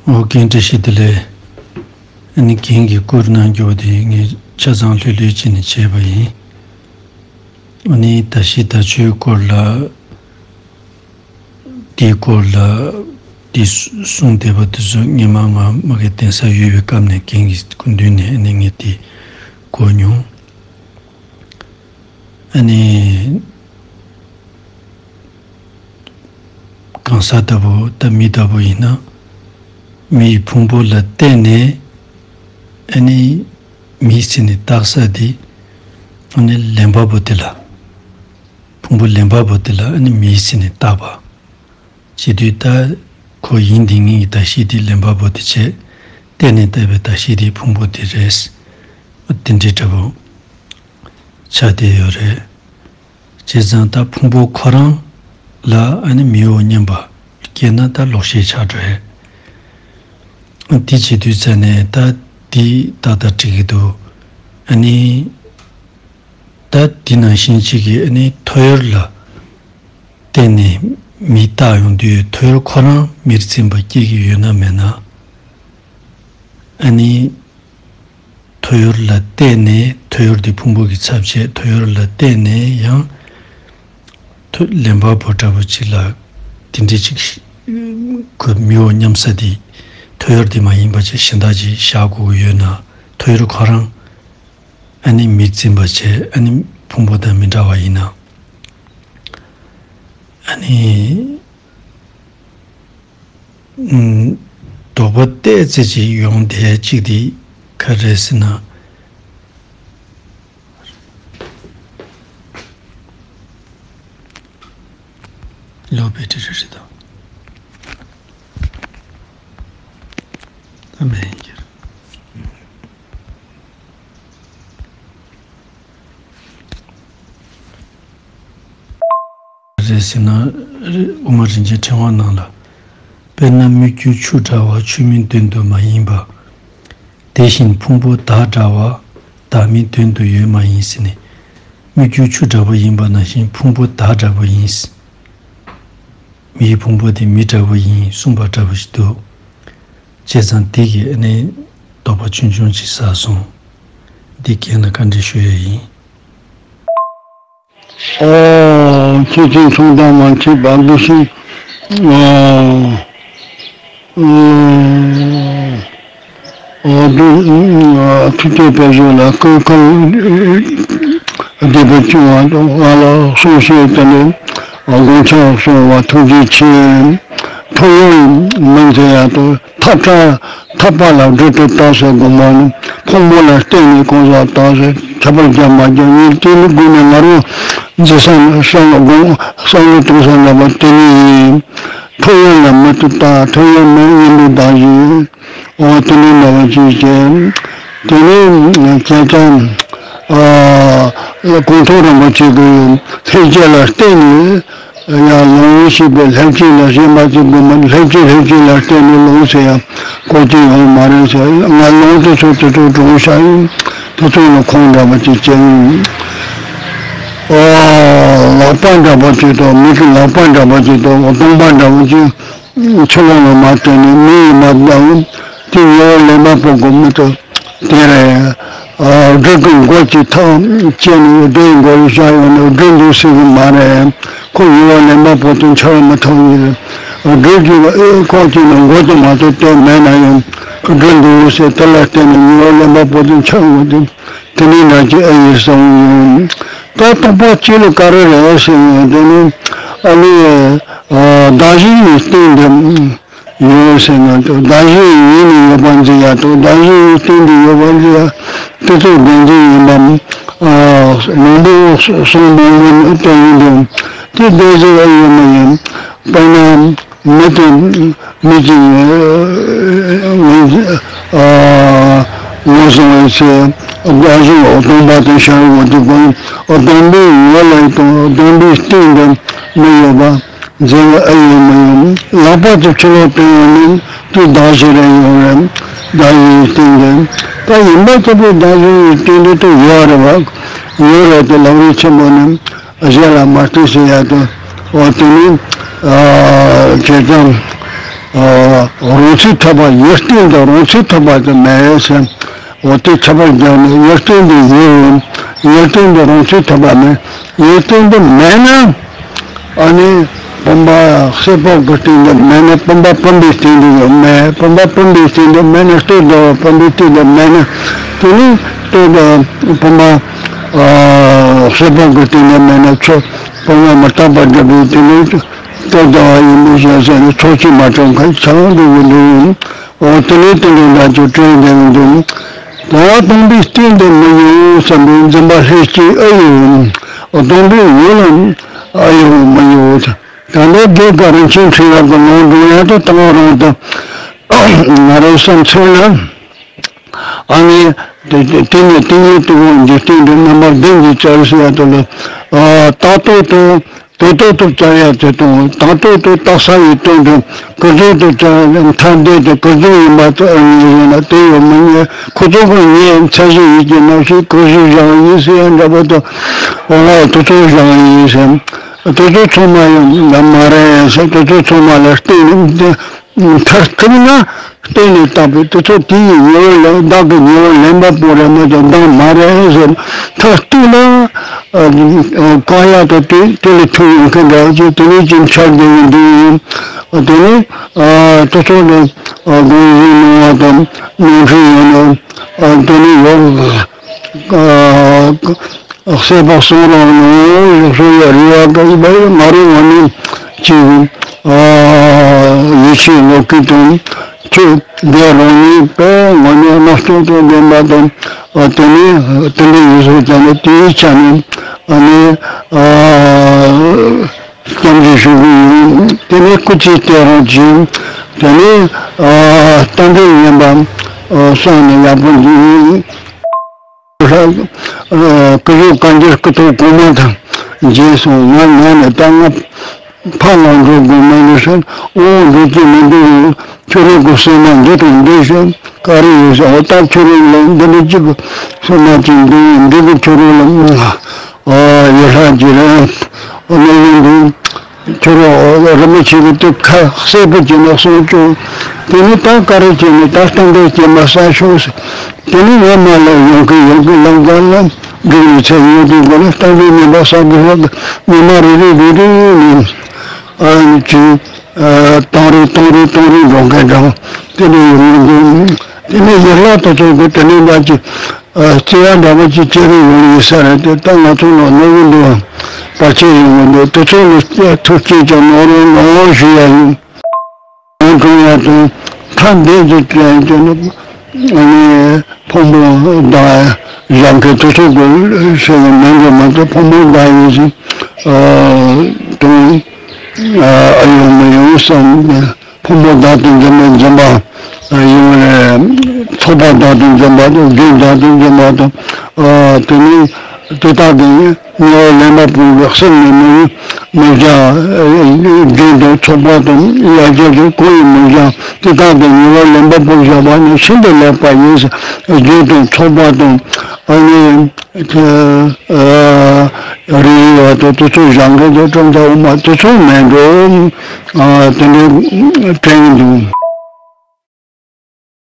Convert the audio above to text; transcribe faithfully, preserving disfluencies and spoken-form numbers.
ཨོ་རྒན་བཀྲ་ཤིས་བདེ་ལེགས། ཨ་ནི་རྒན་གྱིས་བསྐུར་གནང་རྒྱུ་དེ་ངས་ཆ་ཚང་ལྷོད་ལྷོད་བྱས་ནས་བྱས་པ་ཡིན། ཨ་ནི་ད་ཤི་ད་ཆོས་སྐོར་ལ། དེའི་སྐོར་ལ་དེ་གསུངས་བསྡད་པ་དེ་ཚོ་སྔོན་མ་ང་མ་གི་གདན་ས་ཡོད་པའི་སྐབས་ནས་རྒན་གྱི་སྐུ་མདུན་ནས་ཨ་ནི་ངས་དེ་གོ་མྱོང་། ཨ་ནི། གང་ཟག་ལྟ་བུ་ད་མི་ལྟ་བུ་ཡིན་ན། མི་ཡི་ཕུང་པོ་ལ་བརྟེན་ནས། ཨ་ནི། མིའི་ཚེ་ནི་རྟག་ས་དེ། ཨ་ནི་ལེན་པ་པོ་དེ་ལ། ཕུང་པོ་ལེན་པ་པོ་དེ་ལ་ཨ་ནི་མིའི་ཚེ་ནི་རྟག་པ། བྱེད་དུས་ད། ཁོ་ཡིན་དེ་ངེད་ཀྱི་ད་ཤི་དེ་ལེན་པ་པོ་དེ་བྱས། བརྟེན་ནས་བཏགས་པའི་ད་ཤི་དེ་ཕུང་པོ་དེ་རེད། དེ་འདྲའི་འདྲ་པོ། ཆགས་བསྡད་ཡོད་རེད། བྱས་ཙང་ད་ཕུང་པོ་ཁོ་རང་ལ་ཨ་ནི་མིའོ་སྙམ་པ་སྐྱེས་ན་ད་ལོག་ཤེས་ཆགས་འགྲོ་ཡ། དེ་བྱེད་དུས་ཙ་ནས་ད་དེ་ཏག་ཏག་འགྲིག་གི་འདུག་ཨ་ནི། ད་དེ་ནང་བཞིན་གཅིག་གིས་ཨ་ནི་ཐོ་ཡོར་ལ་བརྟེན་ནས་མི་རྟག་ཡོང་དུས་ཐོ་ཡོར་ཁོ་རང་མིར་འཛིན་པ་སྐྱེ་གི་ཡོད་ན་མེད་ན། ཨ་ནི། ཐོ་ཡོར་ལ་བརྟེན་ནས་ཐོ་ཡོར་དེ་ཕུང་པོ་གི་ཚབ་བྱས། ཐོ་ཡོར་ལ་བརྟེན་ནས་ཡང་། ཐོ་ལེན་པ་པོ་འདྲ་པོ་ཅིག་ལ་དེ་འདྲའི་ཅིག་ཁོ་མིའོ་སྙམ་ས་དེ་ཐོ་ཡོར་དེ་མ་ཡིན་པ་ཅིག་གཞན་དག་ཅིག་བཞག་དགོས་ཀྱི་ཡོད་ན། ཐོ་ཡོར་ཁོ་རང་ཨ་ནི་མིར་འཛིན་པ་བྱས། ཨ་ནི་ཕུང་པོ་དང་མི་འདྲ་བ་ཡིན་ན། ཨ་ནི། ཨུམ། དོགས་པ་ཏོག་ཙམ་ཅིག་ཡོང་བསྡད་ཅིག་དེ་ག་རེ་ཟེར་ན། ལོ་བེ་ཏྲི་རེད་དོ། ད་མེད་ཡིན་གྱི་རེད། རེད་ཟེར་ན། དབུ་མ་རིན་ཆེན་ཕྲེང་བ་ནང་ལ། དཔེར་ན་སྨིག་རྒྱུ་ཆུ་འདྲ་བ་ཆུ་མིན་དོན་དུ་མ་ཡིན་པ། དེ་བཞིན་ཕུང་པོ་བདག་འདྲ་བ་བདག་མིན་དོན་དུ་ཡོད་མ་ཡིན་ཟེར་ནས། སྨིག་རྒྱུ་ཆུ་འདྲ་བོ་ཡིན་པ་ནང་བཞིན་ཕུང་པོ་བདག་འདྲ་བོ་ཡིན། མིའི་ཕུང་པོ་དེ་མི་འདྲ་བོ་ཡིན་གསུངས་པ་འདྲ་བོ་ཞིག་འདུག་བྱས་ཙང་འདི་གིས་ཨ་ནི་དོགས་པ་ཆུང་ཆུང་ཅིག་ཟ་སོང་། འདི་རྒན་ལ་བཀའ་འདྲི་ཞུ་ཡས་ཡིན། ཨོ། ཁྱེད་ཚོས་མཚུངས་ལྡན་མ་མཁྱེན་པ་འདུ་ཤེས། ཨོ། ཨོ། ཨོ། འདི། ཨ། ཐུགས་བསྐྱེད་དཔལ་འབྱོར་ལ་སྐུ་ཁམས་བདེ་པོ་བྱུང་བ་དང་། ང་ལ་གསུང་བཤད་དེ་ནས་དགོངས་འཆར་གསུང་བ་ཐུགས་རྗེ་ཆེ། ཐོ་ཡོར་མི་འཛིན་ཡ་དང་། ཐབས་ཐབས་པ་ལ་སྒྲོ་འདོགས་བཏགས་ཟེར་དགོངས་པ་ནི། ཕུང་པོ་ལ་བརྟེན་ནས་གང་ཟག་བཏགས་ཟེར་ཁྱད་པར་རྒྱབ་མ་རྒྱབ་ཡིན། དེ་ནི་དགོངས་ནས་ང་རང་འཛིན་བསམ་བསམ་དགོངས་བསམ་བློ་གཏོང་ས་འདྲ་པོ་དེ་ནི་ཡིན། ཐོ་ཡོར་ལ་མི་ལྟོས་ལྟ། ཐོ་ཡོར་མི་ཡིན་པའི་བདག་ཡིན། འོ་དེ་ནི་འདྲ་པོ་ཅིག་བྱས། དེ་ནི་ཁྱེད་ཅག་ཨ་གུང་ཐང་རིན་པོ་ཆེ་གི་ལྷན་སྐྱེས་ལ་བརྟེན་ནས། ཡང་ལོངས་ཤེས་པའི་ལྷན་སྐྱེས་ལ་ཞེན་པ་ཅིག་དགོས་མ། ལྷན་སྐྱེས་ལྷན་སྐྱེས་ལ་བརྟེན་ནས་ལོངས་ཟེར་ཡ་གོ་རྒྱུ་ཡོད་མ་རེད་ཟེར། ང་ལོངས་དེ་ཚོ་དེ་ཚོ་གྲོངས་ཤག་ཡིན། དེ་ཚོ་ལ་ཁོང་འདྲ་པོ་ཅིག་བྱས་ཡིན། ཨོ། ལག་པ་འདྲ་པོ་ཅིག་དང་། མི་གི་ལག་པ་འདྲ་པོ་ཅིག་དང་། སྡོང་པ་འདྲ་པོ་ཅིག་ཕྱི་ལོགས་ལ་མ་བསྟན་ནས་མི་ཡིས་མ་བཏགས། དེ་ཡོད་ལེན་པ་པོ་གི་མི་ཚོ་དེ་རེད། ཨ། སྦྲུལ་གྱི་མགོ་ཅིག་ཐག་བཅད་ནས་སྦྲུལ་མགོ་ལ་བཞག་ཡོང་ན་སྦྲུལ་འདུག་ཟེར་གི་མ་རེད། ཁོ་ཡོད་ལེན་པ་པོ་དེ་འཆར་མི་ཐུབ་ཡིན། སྦྲུལ་གྱི་ཨེ་ཁོག་ཅིག་ནང་མགོ་དེ་མ་གཏོགས་དེ་མེད་ན་ཡང་སྦྲུལ་འདུག་ཟེར། དེ་ལ་བརྟེན་ནས་ཡོད་ལེན་པ་པོ་དེ་འཆར་ཡོང་དེ། དེ་ནས་ན་ཅི་ཨེ་ཡིན་བསམ་ཡོང་། ད་རྟོགས་པ་སྐྱེ་ལ་ག་རེ་རེད་ཟེར་ཡོང་། དེ་ནི་ཨ་ནི་ཨ་བདག་གཞན་གཉིས་སྟེང་དུ་ཡོད་ཟེར་ན། ད་བདག་གཞན་ཡིན་ནི་ཡོད་པར་འཛིན་ཡ་དང་། བདག་གཞན་གཉིས་སྟེང་དུ་ཡོད་པར་འཛིན་ཡ། དེ་ཚོ་བདེན་འཛིན་ཡིན་པ། ཨ་མང་པོ་གསུང་མང་པོ་བསྟན་ཡོད་དེ། དེ་བདེན་འཛིན་ཨེ་ཡོད་མ་ཡིན། དཔེར་ན། མི་དེ་མི་གཅིག་ངོས་ངོས་བཟུང་བའི་ཚེ། བདག་གཞན་སྡོམ་པ་དང་བྱ་བའི་འོ་དེ་དགོས། སྡོམ་པའི་ངོས་ལ་དང་སྡོམ་པའི་སྟེང་དུ་མི་ཡོད་པ་འཛིན་པ་ཨེ་ཡོད་མ་ཡིན། ལག་པ་དེ་ཕྱི་ལོགས་བཏོན་ཡོང་ནས་དེ་བདག་གཞན་རེ་ཡོད་རེད། བདག་གཞན་གྱི་སྟེང་དུ་ད་ཡིན་པ་ཐུབ་པའི་བདག་གཞན་གྱི་སྟེང་དུ་དེ་ཡོད་རེད་བ། ཡོད་རེད་དེ་ལམ་རིམ་ཆེན་མོ་ནི། གཞན་ལ་མ་ལྟོས་ཟེར་ཡ་དང་། འོ་དེ་ནི་ཨ་བྱས་ཙང་ ཨ་རང་ཚུགས་ཐོབ་པ། ཡིད་རྟོན་དུ་རང་ཚུགས་ཐོབ་པ་དེ་མེད་ཟེར། འོ་དེ་ཁྱད་པར་སྦྱར་ནས་ཡིད་རྟོན་དུ་ཡིད་ཡོད། ཡིད་རྟོན་དུ་རང་ཚུགས་ཐོབ་པ་མེད། ཡིད་རྟོན་དུ་མེད་ན། ཨ་ནི་བུམ་པ་ཤེས་པ་གི་སྟེང་དུ་མེད་ན། བུམ་པ་བུམ་པའི་སྟེང་དུ་ཡང་མེད། བུམ་པ་བུམ་པའི་སྟེང་དུ་མེད་ན། ལྟོ་ཟ་བ་བུམ་པའི་སྟེང་དུ་མེད་ན། དེ་ནི་ལྟོ་ཟ་བུམ་པ་ཨ་ཤེས་པ་གི་སྟེང་དུ་མེད་ན། ཆོས་བུམ་པ་མི་རྟག་པར་སྒྲུབ་པའི་དེ་ནི་ལྟོ་ཟ་བ་ཡིན་པའི་ཕྱིར་ཟེར་ནས་ཚོགས་ཀྱིས་མ་གྲུབ་མཁན་ཆ་ལང་འགྲོ་གི་འདུག་འོ་དེ་ནི་དེ་འདྲ་འདྲ་ཅིག་དྲན་བསྡད་ཀྱི་འདུག་ད་སྟོང་པའི་སྟེང་དུ་མི་གཡོ་བསམ་པའི་འཛིན་པ་ལྷས་ཀྱིས་ཨེ་ཡོད། སྟོང་པའི་ངོ་ལ་ཨེ་ཡོད་མི་གཡོ། ད་ལྟ་དགེ་བཀའ་རིན་ཆེན་ཕྲེང་བ་གི་ནང་དུ་ཡང་དུ་དང་རང་དུ་ང་རང་བསམ་ཚུལ་ན། ཨ་ནི་དེ་དེ་དེ་ནས་དེ་ཉིད་དུ་འཇིག་རྟེན་པའི་རྣམ་པ་བདུན་གྱི་བྱ་བ་ཟེར་ཡ་དེ་ལ། ཨ་རྟག་ཏུ་དང་དོན་དམ་དུ་བྱ་ཡ་དེ་དང་། དང་དོན་དུ་རྟག་ས་ཡི་དོན་དུ་གུས་བརྩོན་དུ་བྱ་ཡ་ལ་མཐར་འདོད་དུ་གུས་བརྩོན་ཡིན་པ་དེ་ཨ་ནི་ཡིན་ན་དེ་ཡོད་མི་ཉན། ཁོ་ཚོ་གི་ཉན་ཚད་གཞི་ཡིད་ཀྱི་རྣམ་ཤེས་གུས་གཞི་བཞག་ཡིན་ཟེར་ཡ་འདྲ་པོ་དང་། འོ་ང་དེ་ཚོ་བཞག་ཡིན་ཟེར། དེ་ཚོ་ཚང་མ་ཡང་མ་རེད་ཟེར། དེ་ཚོ་ཚང་མ་ལ་བརྟེན་ནས། མཐར་ཐུག་ན་བརྟེན་ནས་བཏགས་པའི་དེ་ཚོ་དེ་ཡི་ཉེ་བར་ལེན། བདག་གི་ཉེ་བར་ལེན་པ་པོ་རེད་མ་གཏོགས་བདག་མ་རེད་ཟེར། མཐར་ཐུག་ན་ཨ་གང་ཡག་ཏུ་དེ་དེ་ལས་ཐུག་ཡོང་མཁན་འདྲ་ཅིག་དེ་ནས་ཅིག་འཆར་བསྡད་ཡོང་དུས། དེ་ནས་ཨ་དེ་ཚོ་ལ་ཨ་དགོངས་ཞུ་གནང་བ་དང་ནོར་འཁྲུལ་ཡོད་ན་ཨ་དེ་ནས་ཡོང་། ཨ་བསད་པ་གསུམ་རང་ནང་བཞག་སོང་ཡ་རེད་བ། ག་ཡི་བ་ཡི་ང་རང་ངོས་ནས་ཅིག་ཨ་ཡིད་ཆེས་བློ་སྐྱེད་དང་ཆོས་འདི་རང་ཉིད་པའི་ངོས་ནས་སྣང་སྟོང་དང་ལྡན་པ་དང་། ཨ་དེ་ནས་དེ་འདྲ་ཡིན་སོང་ཙང་ནས་དེའི་ཆ་ནས་ཨ་ནི་ཨ་སྐྱབས་འཇུག་ཞུ་གི་ཡིན། དེ་ནས་སྐུ་ཚེ་དེ་རང་བྱིན། དེ་ནས་ཨ་རྟ་མགྲིན་བསྙེན་པ་ཨ་བསམ་ནས་ཡག་པོ་འདུག་ལྷ། ཨ་སྐུ་གཟུགས་དཀར་འགྱུར་སྐུ་ཐོག་གོང་མ་དང་མཇལ་སོང་། ང་ང་ནས་ད་ང་ཕར་ལ་འགྲོ་དགོས་མ་རེད་ཟེར། ཨོ་འགྲོ་རྒྱུ་མི་འདུག་ཁྱོད་རང་གི་སེམས་ན་འདི་དང་འདི་ཟེར་ག་རེ་ཡོད་ཟེར། འོ་ད་ཁྱོད་རང་ལ་འདི་འདྲ་གཅིག་གི་སེམས་ན་ཅིག་འདུག་འདི་གི་ཁྱོད་རང་ལ་ཨ་ཡོད་ལྷ་ཅིག་རེད། ཨ་ནི་ཡིན་འདུག་ཁྱོད་རང་རིན་པོ་ཆེ་གི་དེ་ཁ་གསལ་པོ་བྱས་ནས་གསུངས་བྱུང་། དེ་ནས་ད་ག་རེ་བྱས་ནས་ད་གཏམ་དཔེ་སྐྱེལ་མ་ས་ཤོག་ཟེར། དེ་ནས་ངས་མ་ལ་ཡོང་གི་ཡོང་གི་ལམ་ཁ་ལ་འགྲིག་ནས་ཚེ་ཡོང་དུས་སྒོ་ནས་གཏམ་དཔེ་ཉན་པ་ས་གི་ཧོ་གི་ཉི་མ་རེ་རེ་རེ་རེ་ནས་ཨ་ནི་ཅི་ཨ་གཏོང་རེ་གཏོང་རེ་གཏོང་རེ་འགྲོ་མཁན་འདྲ་བོ་དེ་འདྲ་ཡོང་གི་འདུག་དེ་ནས་ཡར་ལ་དེ་ཚོ་གི་དེ་ནས་ལ་ཅི་ཨ་རྩེ་བ་འདྲ་བོ་ཅིག་སྐྱེ་རེ་ཡོང་ཡིན་ས་རེད་དེ། ད་ང་ཚོ་ལ་ནོར་གི་འདུག་བར་ཆད་ཡོང་གི་འདུག་དེ་ཚོ་ལ་ཐུགས་རྗེ་ཆེ་ནོར་རེ་ནོར་ཞུ་ཡ་ཡིན། ང་ཚོ་ཡ་དང་ཐ་འདས་ཀྱི་དྲན་དེ་ནི་ཕུང་པོ་དག་བཞག་མཁན་དེ་ཚོ་གི་ཞེས་མིང་གི་མ་གཏོགས་ཕུང་པོ་དག་ཡིན་ཞིང་དང་ཨ་ཡོང་མི་ཡོང་བསམ། ཕུང་པོ་བདག་ཏུ་འཛིན་པའི་འཛིན་པ་ཡིན་པ་རེད། ཚོགས་པ་བདག་ཏུ་འཛིན་པ་དང་རྒྱུད་བདག་ཏུ་འཛིན་པ་དང་། ཨ་དེ་ནི་དེ་དག་གི་ཉེ་བར་ལེན་པ་པོ་གི་སེམས་ནི་མི་མི་བྱ། རྒྱུད་དང་ཚོགས་པ་དང་ཡ་གྱལ་དང་གང་ཡང་མི་བྱ། དེ་དག་གི་ཉེ་བར་ལེན་པ་པོ་བྱ་བ་ནི་ཤིན་ཏུ་ལེགས་པ་ཡིན། རྒྱུད་དང་ཚོགས་པ་དང་ཨ་ནི་རིགས་ཡོད་དེ་དེ་ཚོ་བཞག་མཁན་དེ་གྲུབ་མཐའ་དབུ་མ་དེ་ཚོ་མེད་འགྲོ། ཨ་དེ་འདྲའི་དྲན་གྱི་འདུག